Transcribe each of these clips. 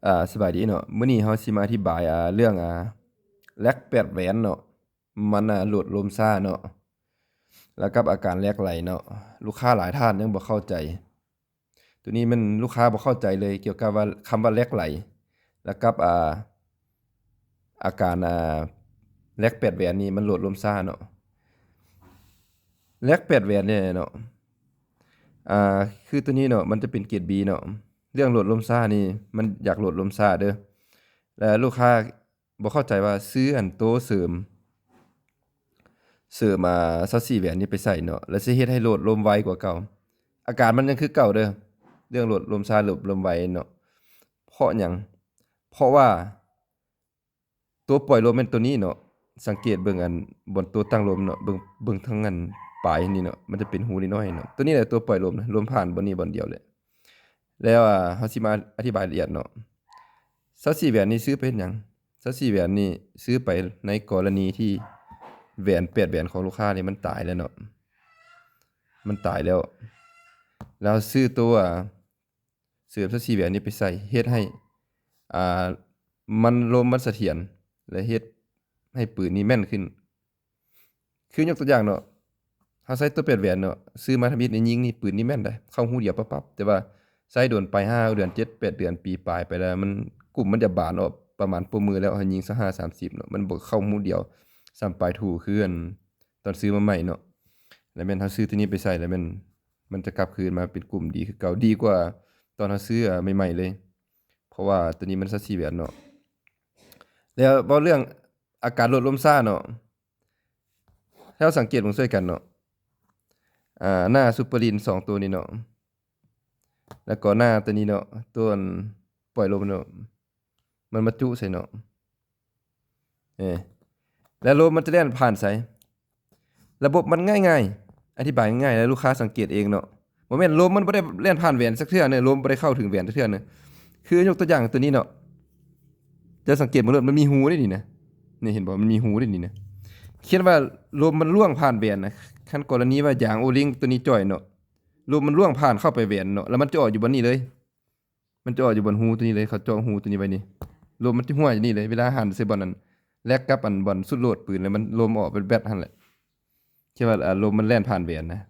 ອ່າ ສະບາຍດີເນາະ, ມື້ນີ້ເຮົາຊິມາອະທິບາຍ ອ່າ ເລື່ອງ ອ່າ ແລັກແປດແຫວນເນາະ, ມັນ ອ່າ ໂຫຼດລົມຊ້າເນາະ ແລ້ວກັບອາການແລັກໄຫຼເນາະ. ລູກຄ້າຫຼາຍທ່ານຍັງບໍ່ເຂົ້າໃຈ ໂຕນີ້ແມ່ນລູກຄ້າບໍ່ເຂົ້າໃຈເລີຍ ກ່ຽວກັບວ່າ ຄຳວ່າແລັກໄຫຼ ແລ້ວກັບ ອ່າ ອາການ ອ່າ ແລັກແປດແຫວນນີ້ມັນໂຫຼດລົມຊ້າເນາະ. ແລັກແປດແຫວນນີ້ເນາະ ອ່າ ຄືໂຕນີ້ເນາະ ມັນຈະເປັນເກຣດ B ເນາະ. ເລື່ອງໂຫຼດລົມຊ້ານີ້ ມັນຢາກໂຫຼດລົມຊ້າເດີ້ ແລະ ລູກຄ້າບໍ່ເຂົ້າໃຈວ່າຊື້ອັນໂຕເສີມ ເສີມ ອ່າ ຊາວສີ່ແຫວນນີ້ໄປໃສ່ເນາະ ແລ້ວຊິເຮັດໃຫ້ໂຫຼດລົມໄວກວ່າເກົ່າ. ອາການມັນຍັງຄືເກົ່າເດີ້ ເລື່ອງໂຫຼດລົມຊ້າ ໂຫຼດລົມໄວເນາະ. ເພາະຫຍັງ? ເພາະວ່າ ຕົວປ່ອຍລົມແມ່ນຕົວນີ້ເນາະ. ສັງເກດເບິ່ງອັນບ່ອນຕົວຕັ້ງລົມເນາະ, ເບິ່ງ ເບິ່ງທາງອັນປາຍນີ້ເນາະ, ມັນຈະເປັນຮູນ້ອຍໆເນາະ. ຕົວນີ້ແຫຼະຕົວປ່ອຍລົມນະ, ລົມຜ່ານບ່ອນນີ້ບ່ອນດຽວແຫຼະ. ແລ້ວ ອ່າ ເຮົາຊິມາອະທິບາຍລະອຽດເນາະ. ຊາວສີ່ແຫວນນີ້ຊື້ໄປເຮັດຫຍັງ? ຊາວສີ່ແຫວນນີ້ຊື້ໄປໃນກໍລະນີທີ່ແຫວນແປດແຫວນຂອງລູກຄ້ານີ້ມັນຕາຍແລ້ວເນາະ, ມັນຕາຍແລ້ວ ແລ້ວຊື້ຕົວ ເສີມຊາວສີ່ແຫວນນີ້ໄປໃສ່ ເຮັດໃຫ້ ອ່າ ມັນ ລົມມັນສະຖຽນ ແລະ ເຮັດໃຫ້ປືນນີ້ແມ່ນຂຶ້ນ. ຄືຍົກຕົວຢ່າງເນາະ, ເຮົາໃຊ້ຕົວແປດແຫວນເນາະ, ຊື້ມາທຳອິດນີ້ຍິງນີ້ ປືນນີ້ແມ່ນໄດ໋ ເຂົ້າຮູດຽວປັບໆ. ແຕ່ວ່າໃຊ້ດົນໄປ ຫ້າເດືອນ ເຈັດ ແປດເດືອນ ປີປາຍໄປແລ້ວ ມັນ ກຸ່ມມັນຈະບານອອກປະມານປົມມືແລ້ວ ເຮົາຍິງຊາວຫ້າ ສາມສິບເນາະ, ມັນບໍ່ເຂົ້າຮູດຽວສ່ຳປາຍທູ ຄືອັນຕອນຊື້ມາໃໝ່ເນາະ. ແລ້ວແມ່ນເຮົາຊື້ຕົວນີ້ໄປໃສ່ ແລ້ວແມ່ນ ມັນຈະກັບຄືນມາເປັນກຸ່ມດີຄືເກົ່າ ດີກວ່າຕອນເຮົາຊື້ ອາ ໃໝ່ໆເລີຍ ເພາະວ່າຕົວນີ້ມັນຊາວສີ່ແຫວນເນາະ. ແລ້ວເວົ້າເລື່ອງອາການໂຫຼດລົມຊ້າເນາະ, ແລ້ວສັງເກດເບິ່ງຊ່ວຍກັນເນາະ, ອາ ໜ້າຊຸບເປີລິນສອງຕົວນີ້ເນາະ ແລ້ວກໍໜ້າຕົວນີ້ເນາະ, ຕົວອັນປ່ອຍລົມເນາະ. ມັນມາຈຸໃສ່ເນາະ ເອີ ແລ້ວລົມມັນຈະແລ່ນຜ່ານໃສ? ລະບົບມັນງ່າຍໆ ອະທິບາຍງ່າຍໆ ແລ້ວລູກຄ້າສັງເກດເອງເນາະ. ບໍ່ແມ່ນ ລົມມັນບໍ່ໄດ້ແລ່ນຜ່ານແຫວນຈັກເທື່ອເນາະ, ລົມບໍ່ໄດ້ເຂົ້າເຖິງແຫວນຈັກເທື່ອເນາະ. ຄືຍົກຕົວຢ່າງຕົວນີ້ເນາະ, ເຈົ້າສັງເກດເບິ່ງໂລດ ມັນມີຮູເດ້ນີ້ນະ, ນີ້ເຫັນບໍ່? ມັນມີຮູເດ້ນີ້ນະ. ຄຽນວ່າລົມມັນລ່ວງຜ່ານແຫວນນະ, ຄັນກໍລະນີວ່າຢາງໂອລິງຕົວນີ້ຈ່ອຍເນາະ, ລົມມັນລ່ວງຜ່ານເຂົ້າໄປແຫວນເນາະ, ແລ້ວມັນຈະອອກຢູ່ບ່ອນນີ້ເລີຍ. ມັນຈະອອກຢູ່ບ່ອນຮູຕົວນີ້ເລີຍ, ເຂົາເຈາະຮູຕົວນີ້ໄວ້ນີ້, ລົມມັນຈະຮົ່ວຢູ່ນີ້ເລີຍ. ເວລາຫັນໃສ່ບ່ອນນັ້ນ ແລກກັບອັນບ່ອນຊຸດໂຫຼດປືນ ແລ້ວມັນລົມອອກແບດໆຫັ້ນແຫຼະ. ທີ່ວ່າ ອາ ລົມມັນແລ່ນຜ່ານແຫວນນະ,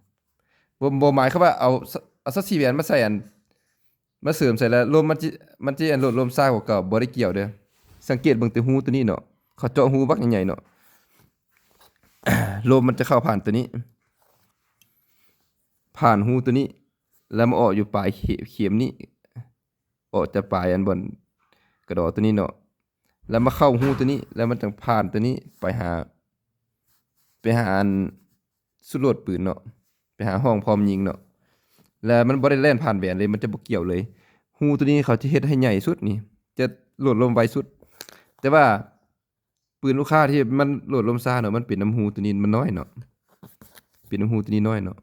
ບໍ່ ບໍ່ໝາຍຄວາມວ່າເອົາ ເອົາຊາວສີ່ແຫວນມາໃສ່ອັນ ມາເສີມໃສ່ແລ້ວ ລົມມັນຈະ ມັນຈະອັນໂຫຼດລົມຊ້າກວ່າເກົ່າ, ບໍ່ໄດ້ກ່ຽວເດີ້. ສັງເກດເບິ່ງແຕ່ຮູຕົວນີ້ເນາະ, ເຂົາເຈາະຮູບັກໃຫຍ່ໆເນາະ. ລົມມັນຈະເຂົ້າຜ່ານຕົວນີ້ ຜ່ານຮູຕົວນີ້ ແລ້ວມາອອກຢູ່ປາຍເຂ- ເຂັມນີ້, ອອກຈາກປາຍອັນບ່ອນກະດໍຕົວນີ້ເນາະ, ແລ້ວມາເຂົ້າຮູຕົວນີ້, ແລ້ວມັນຈັ່ງຜ່ານຕົວນີ້ໄປຫາ ໄປຫາອັນຊຸດໂຫຼດປືນເນາະ, ໄປຫາຫ້ອງພ້ອມຍິງເນາະ, ແລ້ວມັນບໍ່ໄດ້ແລ່ນຜ່ານແຫວນເລີຍ, ມັນຈະບໍ່ກ່ຽວເລີຍ. ຮູຕົວນີ້ເຂົາຈະເຮັດໃຫ້ໃຫຍ່ສຸດນີ້, ຈະໂຫຼດລົມໄວສຸດ. ແຕ່ວ່າ ປືນລູກຄ້າທີ່ມັນໂຫຼດລົມຊ້າເນາະ, ມັນເປັນນຳຮູຕົວນີ້ມັນນ້ອຍເນາະ, ເປັນນຳຮູຕົວນີ້ນ້ອຍເນາະ.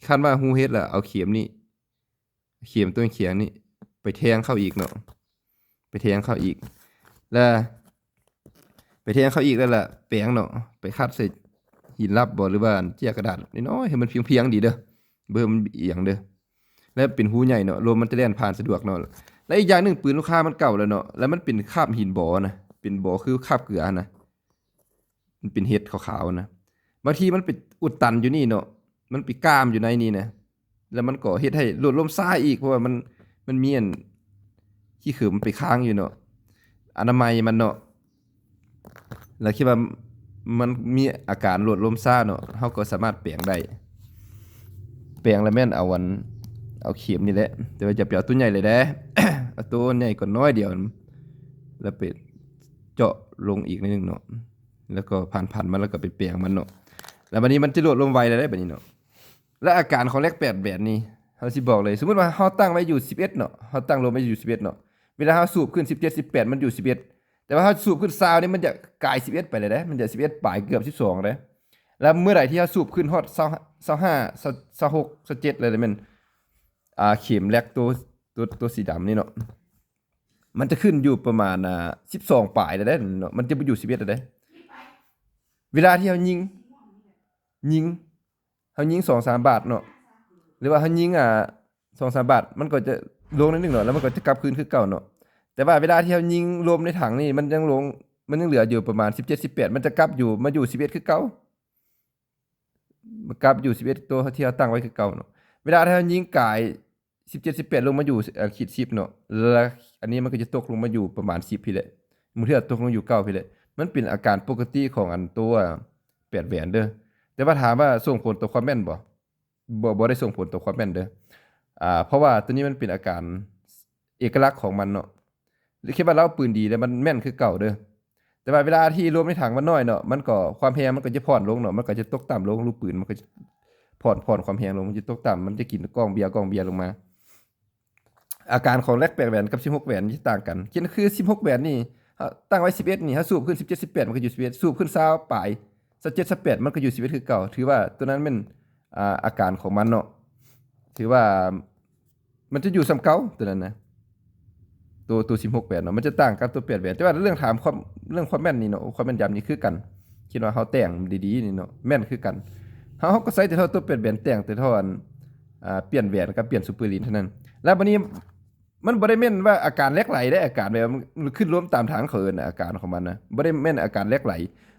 ຄັນວ່າຮູ້ເຮັດລະ ເອົາເຂັມນີ້ ເຂັມຕົວແຂງນີ້ໄປແທງເຂົ້າອີກເນາະ, ໄປແທງເຂົ້າອີກ ລະ ໄປແທງເຂົ້າອີກແລ້ວລະແປງເນາະ, ໄປຂັດໃສ່ຫີນລັບບໍ ຫຼືວ່າເຈ້ຍກະດາດນ້ອຍໆ ໃຫ້ມັນພຽງໆດີເດີ້, ບໍ່ໃຫ້ມັນອຽງເດີ້. ແລະເປັນຮູໃຫຍ່ເນາະ, ລົມມັນຈະແລ່ນຜ່ານສະດວກເນາະ. ແລະອີກຢ່າງໜຶ່ງ ປືນລູກຄ້າມັນເກົ່າແລ້ວເນາະ, ແລ້ວມັນເປັນຄາບຫີນບໍນະ, ເປັນບໍຄືຄາບເກືອຫັ້ນນະ, ມັນເປັນເຫັດຂາວໆນະ. ບາງທີມັນໄປອຸດຕັນຢູ່ນີ້ເນາະ, ມັນໄປກ້າມຢູ່ໃນນີ້ນະ, ແລ້ວມັນກໍເຮັດໃຫ້ໂຫຼດລົມຊ້າອີກ, ເພາະວ່າມັນ ມັນມີອັນ ຂີ້ເຂີມໄປຄ້າງຢູ່ເນາະ, ອະນາໄມມັນເນາະ. ແລ້ວຄິດວ່າມັນມີອາການໂຫຼດລົມຊ້າເນາະ, ເຮົາກໍສາມາດແປງໄດ້. ແປງແລ້ວແມ່ນເອົາອັນ ເອົາເຂັມນີ້ແຫຼະ, ແຕ່ວ່າຢ່າໄປເອົາຕົວໃຫຍ່ເລີຍເດ້, ເອົາຕົວໃຫຍ່ກວ່າໜ້ອຍດຽວ ແລ້ວໄປເຈາະລົງອີກໜ້ອຍໜຶ່ງເນາະ, ແລ້ວກໍພັນໆມັນ ແລ້ວກໍໄປແປງມັນເນາະ. ແລ້ວບັດນີ້ມັນຈະໂຫຼດລົມໄວແລ້ວເດ້ ບັດນີ້ເນາະ. ແລະອາການຂອງແລັກແປດແຫວນນີ້ ເຮົາຊິບອກເລີຍ, ສົມມຸດວ່າເຮົາຕັ້ງໄວ້ຢູ່ສິບເອັດເນາະ, ເຮົາຕັ້ງລົມໄວ້ຢູ່ສິບເອັດເນາະ, ເວລາເຮົາສູບຂຶ້ນສິບເຈັດ ສິບແປດ ມັນຢູ່ສິບເອັດ, ແຕ່ວ່າເຮົາສູບຂຶ້ນຊາວນີ້ ມັນຈະກາຍສິບເອັດໄປແລ້ວເດ້, ມັນຈະສິບເອັດປາຍ ເກືອບສິບສອງເດ້. ແລ້ວເມື່ອໃດທີ່ເຮົາສູບຂຶ້ນຮອດຊາວ ຊາວຫ້າ ຊາວຫົກ ຊາວເຈັດ ແລ້ວແມ່ນ ອ່າ ເຂັມແລັກໂຕ ໂຕ ໂຕສີດຳນີ້ເນາະ, ມັນຈະຂຶ້ນຢູ່ປະມານ ອ່າ ສິບສອງປາຍແລ້ວເດ້ເນາະ, ມັນຈະບໍ່ຢູ່ສິບເອັດແລ້ວເດ້. ເວລາທີ່ເຮົາຍິງ ຍິງ ເຮົາຍິງສອງສາມບາດເນາະ ຫຼືວ່າເຮົາຍິງ ອ່າ ສອງສາມບາດ ມັນກໍຈະລົງໜ້ອຍໜຶ່ງເນາະ, ແລ້ວມັນກໍຈະກັບຄືນຄືເກົ່າເນາະ. ແຕ່ວ່າເວລາທີ່ເຮົາຍິງລົມໃນຖັງນີ້ ມັນຍັງລົງ ມັນຍັງເຫຼືອຢູ່ປະມານສິບເຈັດ ສິບແປດ ມັນຈະກັບຢູ່ ມາຢູ່ສິບເອັດຄືເກົ່າ ມັນກັບຢູ່ສິບເອັດ ໂຕທີ່ເຮົາຕັ້ງໄວ້ຄືເກົ່າເນາະ. ເວລາທີ່ເຮົາຍິງກາຍສິບເຈັດ ສິບແປດ ລົງມາຢູ່ ເອີ ຂີດສິບເນາະ ແລ້ວອັນນີ້ມັນກໍຈະຕົກລົງມາຢູ່ປະມານສິບພີ້ແຫຼະ ບາງເທື່ອຕົກລົງຢູ່ເກົ້າພີ້ແຫຼະ. ມັນເປັນອາການປົກກະຕິຂອງອັນຕົວແປດແຫວນເດີ. ແຕ່ວ່າຖາມວ່າສົ່ງຜົນຕໍ່ຄວາມແມ່ນບໍ່? ບໍ່ ບໍ່ໄດ້ສົ່ງຜົນຕໍ່ຄວາມແມ່ນເດີ ອ່າ ເພາະວ່າຕົວນີ້ມັນເປັນອາການເອກະລັກຂອງມັນເນາະ. ຄິດວ່າລາວປືນດີແລ້ວມັນແມ່ນຄືເກົ່າເດີ. ແຕ່ວ່າເວລາທີ່ລົມໃນຖັງມັນນ້ອຍເນາະ ມັນກໍ ຄວາມແຮງມັນກໍຈະຜ່ອນລົງເນາະ ມັນກໍຈະຕົກຕ່ຳລົງ ລູກປືນມັນກໍຈະຜ່ອນ ຜ່ອນຄວາມແຮງລົງ ມັນຈະຕົກຕ່ຳ ມັນຈະກິນກ້ອງເບຍ ກ້ອງເບຍລົງມາ. ອາການຂອງແລັກແປດແຫວນກັບສິບຫົກແຫວນຈະຕ່າງກັນ. ເຊັ່ນຄືສິບຫົກແຫວນນີ້ ເຮົາຕັ້ງໄວ້ສິບເອັດນີ້ ເຮົາສູບຂຶ້ນສິບເຈັດ ສິບແປດ ມັນກໍຢູ່ສິບເອັດ ສູບຂຶ້ນຊາວປາຍ ຊາວເຈັດ ຊາວແປດ ມັນກໍຢູ່ສິບເອັດຄືເກົ່າ. ຖືວ່າຕົວນັ້ນແມ່ນ ອ່າ ອາການຂອງມັນເນາະ ຖືວ່າມັນຈະຢູ່ສ່ຳເກົ່າຕົວນັ້ນນະ ຕົວ ຕົວສິບຫົກແຫວນເນາະ ມັນຈະຕ່າງກັບຕົວແປດແຫວນ. ແຕ່ວ່າເລື່ອງຖາມຄວາມ ເລື່ອງຄວາມແມ່ນນີ້ເນາະ ຄວາມແມ່ນຢຳນີ້ຄືກັນ ຄິດວ່າເຮົາແຕ່ງດີໆນີ້ເນາະ ແມ່ນຄືກັນ. ເຮົາ ເຮົາກໍໃຊ້ແຕ່ເທົ່າຕົວແປດແຫວນ ແຕ່ງແຕ່ເທົ່າອັນ ອ່າ ປ່ຽນແຫວນກັບປ່ຽນຊຸບເປີລີນເທົ່ານັ້ນ. ແລ້ວບັດນີ້ມັນບໍ່ໄດ້ແມ່ນວ່າອາການແຫຼກໄຫຼເດ້ ອາການແບບ ມັນຂຶ້ນລົມຕາມທາງ ເຂົາເອີ້ນອາການຂອງມັນນະ ບໍ່ໄດ້ແມ່ນອາການແຫຼກໄຫຼ.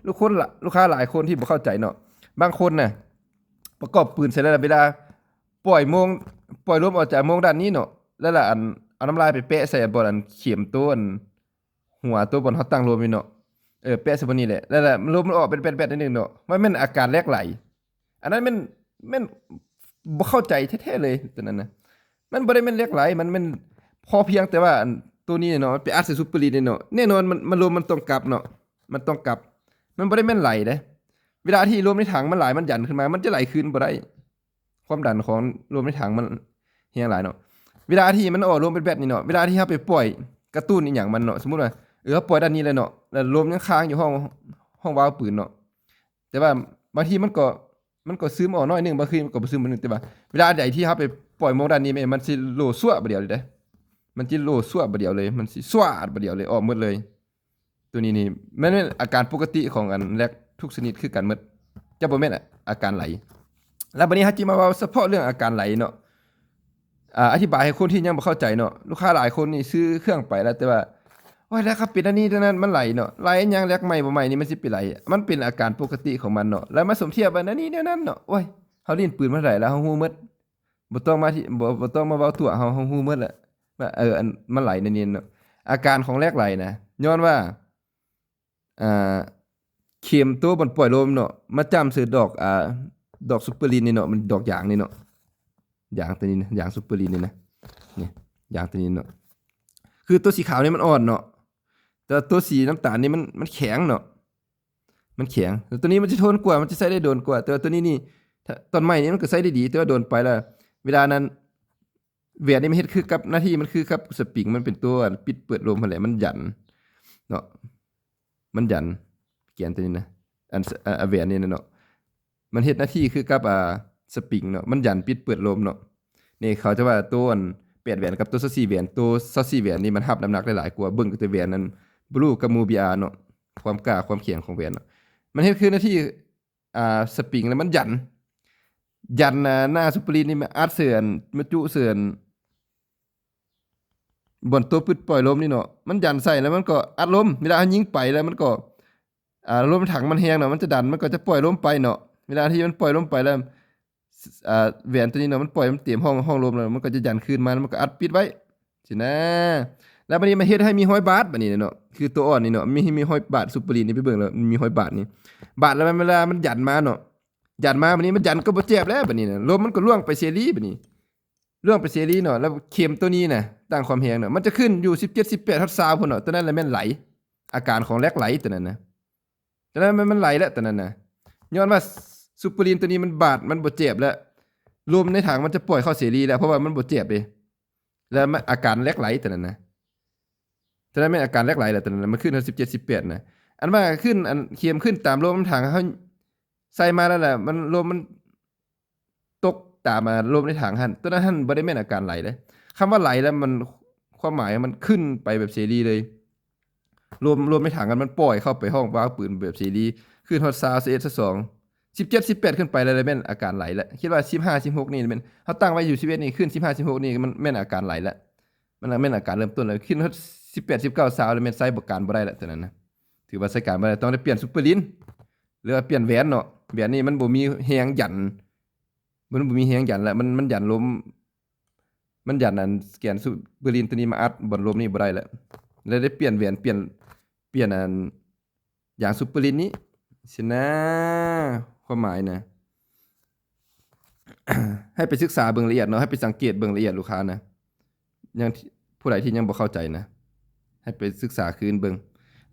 ລູກຄົນລະ ລູກຄ້າຫຼາຍຄົນທີ່ບໍ່ເຂົ້າໃຈເນາະ ບາງຄົນນະປະກອບປືນໃສ່ແລ້ວ ເວລາປ່ອຍໂມງ ປ່ອຍລົມອອກຈາກໂມງດ້ານນີ້ເນາະ ແລ້ວລະອັນ ເອົານ້ຳລາຍໄປແປະໃສ່ອັນ ບ່ອນອັນເຂັມໂຕອັນ ຫົວໂຕບ່ອນເຮົາຕັ້ງລົມນີ້ເນາະ ເອີ ແປະໃສ່ບ່ອນນີ້ແຫຼະ ແລ້ວລະລົມມັນອອກເປັນແປດໆ ໜ້ອຍໜຶ່ງເນາະ ມັນແມ່ນອາການແຫຼກໄຫຼ. ອັນນັ້ນແມ່ນ ແມ່ນບໍ່ເຂົ້າໃຈແທ້ໆເລີຍຕົວນັ້ນນະ. ມັນບໍ່ໄດ້ແມ່ນແຫຼກໄຫຼ ມັນແມ່ນພໍພຽງແຕ່ວ່າອັນ ໂຕນີ້ເນາະ ມັນໄປອັດໃສ່ຊຸບເປີລີນນີ້ເນາະ ແນ່ນອນມັນ ມັນລົມມັນຕ້ອງກັບເນາະ ມັນຕ້ອງກັບ ມັນບໍ່ໄດ້ແມ່ນໄຫຼເດ້. ເວລາທີ່ລົມໃນຖັງມັນຫຼາຍ ມັນຢັນຂຶ້ນມາ ມັນຈະໄຫຼຄືນບໍ່ໄດ້. ຄວາມດັນຂອງລົມໃນຖັງມັນແຮງຫຼາຍເນາະ. ເວລາທີ່ມັນອອກລົມແບດໆນີ້ເນາະ ເວລາທີ່ເຮົາໄປປ່ອຍກະຕຸ້ນອີ່ຫຍັງມັນເນາະ ສົມມຸດວ່າ ເອີ ເຮົາປ່ອຍດ້ານນີ້ແລ້ວເນາະ ແລ້ວລົມຍັງຄ້າງຢູ່ຫ້ອງ ຫ້ອງວາວປືນເນາະ ແຕ່ວ່າບາງທີມັນກໍ ມັນກໍຊຶມອອກໜ້ອຍໜຶ່ງ ບາງທີມັນກໍບໍ່ຊຶມໜ້ອຍໜຶ່ງ ແຕ່ວ່າເວລາໃດທີ່ເຮົາໄປປ່ອຍໂມງດ້ານນີ້ແມ່ນ ມັນຊິໂຫຼຊວບາດດຽວເລີຍເດ້ ມັນຊິໂຫຼຊວບາດດຽວເລີຍ ມັນຊິຊວາດບາດດຽວເລີຍ ອອກໝົດເລີຍ. ຕົວນີ້ນີ້ ມັນເປັນອາການປົກກະຕິຂອງອັນແລັກທຸກຊະນິດຄືກັນໝົດ ຈະບໍ່ແມ່ນອາການໄຫຼ. ແລ້ວບັດນີ້ເຮົາຈິມາເວົ້າສະເພາະເລື່ອງອາການໄຫຼເນາະ ອາ ອະທິບາຍໃຫ້ຄົນທີ່ຍັງບໍ່ເຂົ້າໃຈເນາະ. ລູກຄ້າຫຼາຍຄົນນີ້ຊື້ເຄື່ອງໄປແລ້ວ ແຕ່ວ່າ ໂອ້ຍ ແລັກເຂົາເປັນອັນນີ້ອັນນັ້ນ ມັນໄຫຼເນາະ ໄຫຼຫຍັງ ແລັກໃໝ່ບໍ່ໃໝ່ນີ້ມັນຊິໄປໄຫຼ ມັນເປັນອາການປົກກະຕິຂອງມັນເນາະ ແລ້ວມາສົມທຽບວ່າອັນນີ້ແນວນັ້ນເນາະ ໂອ້ຍ ເຮົາຫຼິ້ນປືນມາເທົ່າໃດແລ້ວ ເຮົາຮູ້ໝົດ ບໍ່ຕ້ອງມາທີ່ ບໍ່ ບໍ່ຕ້ອງມາເວົ້າຕົວະ ເຮົາ ເຮົາຮູ້ໝົດແລ້ວວ່າ ເອີ ອັນ ມັນໄຫຼແນວນີ້ເນາະ. ອາການຂອງແລັກໄຫຼນະ ຍ້ອນວ່າ ອ່າ ເຂັມໂຕບ່ອນປ່ອຍລົມເນາະ ມາຈ້ຳໃສ່ດອກ ອ່າ ດອກຊຸບເປີລີນນີ້ເນາະ ມັນດອກຢາງນີ້ເນາະ ຢາງຕົວນີ້ນະ ຢາງຊຸບເປີລີນນີ້ນະ ນີ້ ຢາງຕົວນີ້ເນາະ ຄືຕົວສີຂາວນີ້ມັນອ່ອນເນາະ ແຕ່ວ່າຕົວສີນ້ຳຕານນີ້ມັນ ມັນແຂງເນາະ ມັນແຂງ ແລ້ວຕົວນີ້ມັນຈະທົນກວ່າ ມັນຈະໃຊ້ໄດ້ດົນກວ່າ. ແຕ່ວ່າຕົວນີ້ນີ້ ຖ້າຕອນໃໝ່ນີ້ມັນກໍໃຊ້ໄດ້ດີ ແຕ່ວ່າດົນໄປແລ້ວ ເວລານັ້ນ ແຫວນນີ້ມັນເຮັດຄືກັບ ໜ້າທີ່ມັນຄືກັບສະປຣິງ ມັນເປັນຕົວປິດເປີດລົມຫັ້ນແຫຼະ ມັນຢັນເນາະ ມັນຢັນ ແກນຕົວນີ້ນະ ອັນ ອາ ອາ ແຫວນນີ້ນະເນາະ ມັນເຮັດໜ້າທີ່ຄືກັບ ອາ ສະປຣິງເນາະ ມັນຢັນປິດເປີດລົມເນາະ. ນີ້ເຂົາຈະວ່າໂຕອັນແປດແຫວນກັບໂຕຊາວສີ່ແຫວນ ໂຕຊາວສີ່ແຫວນນີ້ມັນຮັບນ້ຳໜັກໄດ້ຫຼາຍກວ່າ ເບິ່ງແຕ່ແຫວນອັນບລູກັບມູບີອາເນາະ ຄວາມກ້າຄວາມແຂງຂອງແຫວນເນາະ ມັນເຮັດຄືໜ້າທີ່ ອ່າ ສະປຣິງ ແລ້ວມັນຢັນ ຢັນ ອ່າ ໜ້າຊຸບເປີລີນນີ້ມາອັດເສີນ ມາຈຸເສີນ ບ່ອນຕົວປຶດປ່ອຍລົມນີ້ເນາະ ມັນຢັນໃສ່ແລ້ວມັນກໍອັດລົມ ເວລາເຮົາຍິງໄປແລ້ວມັນກໍ ອ່າ ລົມໃນຖັງມັນແຮງເນາະ ມັນຈະດັນ ມັນກໍຈະປ່ອຍລົມໄປເນາະ ເວລາທີ່ມັນປ່ອຍລົມໄປແລ້ວ ອ່າ ແຫວນຕົວນີ້ເນາະ ມັນປ່ອຍ ມັນເຕັມຫ້ອງ ຫ້ອງລົມແລ້ວ ມັນກໍຈະຢັນຄືນມາ ແລ້ວມັນກໍອັດປິດໄວ້ ຊີ້ນະ. ແລ້ວບັດນີ້ມັນເຮັດໃຫ້ມີຮອຍບາດ ບັດນີ້ເນາະ ຄືຕົວອ່ອນນີ້ເນາະ ມີ ມີຮອຍບາດ ຊຸບເປີລີນນີ້ ໄປເບິ່ງແລ້ວມີຮອຍບາດນີ້ ບາດແລ້ວເວລາມັນຢັນມາເນາະ ຢັນມາບັດນີ້ ມັນຢັນກໍບໍ່ເຈັບແລ້ວບັດນີ້ນະ ລົມມັນກໍລ່ວງໄປເສລີບັດນີ້ ລ່ວງໄປເສລີເນາະ. ແລ້ວເຂັມໂຕນີ້ນະ ຕັ້ງຄວາມແຮງເນາະ ມັນຈະຂຶ້ນຢູ່ສິບເຈັດ ສິບແປດ ຮອດຊາວພຸ້ນເນາະ. ໂຕນັ້ນແຫຼະແມ່ນໄຫຼ ອາການຂອງແລັກໄຫຼໂຕນັ້ນນະ ໂຕນັ້ນມັນ ມັນໄຫຼແລ້ວໂຕນັ້ນນະ ຍ້ອນວ່າຊຸບເປີລີນໂຕນີ້ມັນບາດ ມັນບໍ່ເຈັບແລ້ວ ລົມໃນຖັງມັນຈະປ່ອຍເຂົ້າເສລີແລ້ວ ເພາະວ່າມັນບໍ່ເຈັບເດ້. ແລ້ວມັນອາການແລັກໄຫຼໂຕນັ້ນນະ ໂຕນັ້ນແມ່ນອາການແລັກໄຫຼແລ້ວ ໂຕນັ້ນນະ ມັນຂຶ້ນຮອດສິບເຈັດ ສິບແປດນະ. ອັນວ່າຂຶ້ນ ອັນເຂັມຂຶ້ນຕາມລົມທາງເຮົາໃສ່ມາແລ້ວລະ ມັນ ລົມມັນ ຕົກຕາມ ອາ ລົມໃນຖັງຫັ້ນ ໂຕນັ້ນຫັ້ນບໍ່ໄດ້ແມ່ນອາການໄຫຼເດ້. ຄຳວ່າໄຫຼແລ້ວມັນ ຄວາມໝາຍມັນຂຶ້ນໄປແບບເສລີເລີຍ ລົມ ລົມໃນຖັງຫັ້ນມັນປ່ອຍເຂົ້າໄປຫ້ອງວາວປືນແບບເສລີ ຂຶ້ນຮອດຊາວ ຊາວເອັດ ຊາວສອງ ສິບເຈັດ ສິບແປດ ຂຶ້ນໄປແລ້ວແມ່ນອາການໄຫຼແລ້ວ. ຄິດວ່າສິບຫ້າ ສິບຫົກນີ້ແມ່ນ ເຮົາຕັ້ງໄວ້ຢູ່ສິບເອັດນີ້ ຂຶ້ນສິບຫ້າ ສິບຫົກນີ້ມັນແມ່ນອາການໄຫຼແລ້ວ ມັນແມ່ນອາການເລີ່ມຕົ້ນແລ້ວ. ຂຶ້ນຮອດ ສິບແປດ ສິບເກົ້າ ຊາວ ແລ້ວແມ່ນໃຊ້ບໍການບໍ່ໄດ້ລະ ຕົວນັ້ນນະ ຖືວ່າໃຊ້ການບໍ່ໄດ້ ຕ້ອງໄດ້ປ່ຽນຊຸບເປີລິນ ຫຼືວ່າປ່ຽນແຫວນເນາະ. ແຫວນນີ້ມັນບໍ່ມີແຮງຢັນ ມັນບໍ່ມີແຮງຢັນລະ ມັນ ມັນຢັນລົມ ມັນຢັນອັນແກນຊຸບເປີລິນຕົວນີ້ມາອັດບ່ອນລົມນີ້ບໍ່ໄດ້ລະ ແລ້ວໄດ້ປ່ຽນແຫວນ ປ່ຽນ ປ່ຽນອັນ ຢາງຊຸບເປີລິນນີ້ຊີ້ນະ ຄວາມໝາຍນະ ໃຫ້ໄປສຶກສາເບິ່ງລະອຽດເນາະ ໃຫ້ໄປສັງເກດເບິ່ງລະອຽດລູກຄ້ານະ ຍັງ ຜູ້ໃດທີ່ຍັງບໍ່ເຂົ້າໃຈນະ ໃຫ້ໄປສຶກສາຄືນເບິ່ງ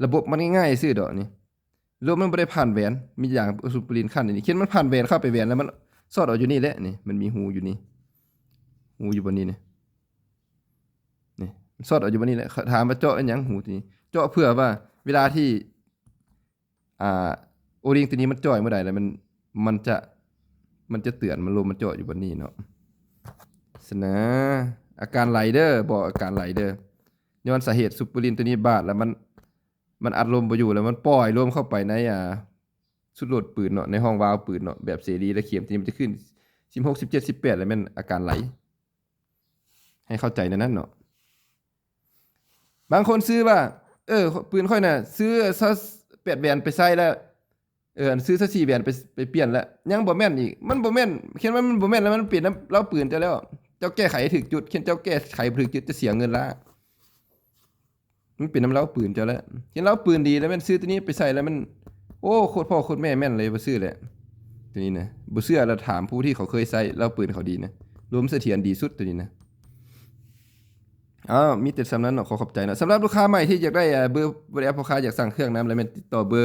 ລະບົບມັນງ່າຍໆຊື່ດອກນີ້ ລົມມັນບໍ່ໄດ້ຜ່ານແຫວນ ມີຢາງຊຸບເປີລິນຂັ້ນນີ້ ຄັນມັນຜ່ານແຫວນເຂົ້າໄປແຫວນ ແລ້ວມັນຊອດອອກຢູ່ນີ້ແຫຼະ ນີ້ ມັນມີຮູຢູ່ນີ້ ຮູຢູ່ບ່ອນນີ້ນີ້ ນີ້ ມັນຊອດອອກຢູ່ບ່ອນນີ້ແຫຼະ ຖາມວ່າເຈາະອີຫຍັງ ຮູຕົວນີ້ ເຈາະເພື່ອວ່າເວລາທີ່ ອ່າ ໂອລິງຕົວນີ້ມັນຈ່ອຍເມື່ອໃດ ແລ້ວມັນ ມັນຈະ ມັນຈະເຕືອນ ມັນລົມມັນເຈາະຢູ່ບ່ອນນີ້ເນາະ ຊັ້ນນະ ອາການໄຫຼເດີ ບອກອາການໄຫຼເດີ ຍ້ອນສາເຫດຊຸບເປີລິນຕົວນີ້ບາດ ແລ້ວມັນ ມັນອັດລົມບໍ່ຢູ່ ແລ້ວມັນປ່ອຍລົມເຂົ້າໄປໃນ ອ່າ ຊຸດໂຫຼດປືນເນາະ ໃນຮ່ອງວາວປືນເນາະ ແບບເສລີ ແລ້ວເຂັມຕົວນີ້ມັນຈະຂຶ້ນ ສິບຫົກ ສິບເຈັດ ສິບແປດ ແລ້ວແມ່ນອາການໄຫຼ ໃຫ້ເຂົ້າໃຈແນວນັ້ນເນາະ. ບາງຄົນຊື້ວ່າ ເອີ ປືນຂ້ອຍນະ ຊື້ຊາວແປດແຫວນໄປໃສ່ແລ້ວ ເອີ ອັນຊື້ຊາວສີ່ແຫວນໄປ ໄປປ່ຽນແລ້ວ ຍັງບໍ່ແມ່ນອີກ ມັນບໍ່ແມ່ນ ຄັນວ່າມັນບໍ່ແມ່ນແລ້ວ ມັນເປັນນຳລາວປືນເຈົ້າແລ້ວ ເຈົ້າແກ້ໄຂໃຫ້ຖືກຈຸດ ຄັນເຈົ້າແກ້ໄຂບໍ່ຖືກຈຸດ ຈະເສຍເງິນລ້ານ. ມັນເປັນນຳລາວປືນເຈົ້າແຫຼະ ເຫັນລາວປືນດີແລ້ວແມ່ນຊື້ຕົວນີ້ໄປໃສ່ແລ້ວມັນ ໂອ້ ໂຄດພໍ່ໂຄດແມ່ແມ່ນເລີຍ ບໍ່ຊື້ແຫຼະ ຕົວນີ້ນະ ບໍ່ເຊື່ອລະຖາມຜູ້ທີ່ເຂົາເຄີຍໃຊ້ ລາວປືນເຂົາດີນະ ລົມສະຖຽນດີສຸດຕົວນີ້ນະ. ອ້າວ ມີແຕ່ສ່ຳນັ້ນເນາະ ຂໍຂອບໃຈເນາະ. ສຳລັບລູກຄ້າໃໝ່ທີ່ຢາກໄດ້ ເອີ ເບີ WhatsApp ພໍ່ຄ້າ ຢາກສັ່ງເຄື່ອງນຳ ແລ້ວແມ່ນຕິດຕໍ່ເບີ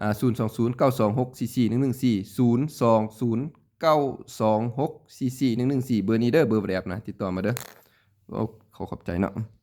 ອ່າ ສູນສອງສູນ ເກົ້າສອງຫົກ ສີ່ສີ່ໜຶ່ງໜຶ່ງສີ່ ສູນສອງສູນ ເກົ້າສອງຫົກ ສີ່ສີ່ໜຶ່ງໜຶ່ງສີ່ ເບີນີ້ເດີ ເບີ WhatsApp ນະ ຕິດຕໍ່ມາເດີ. ໂອ້ ຂໍຂອບໃຈເນາະ.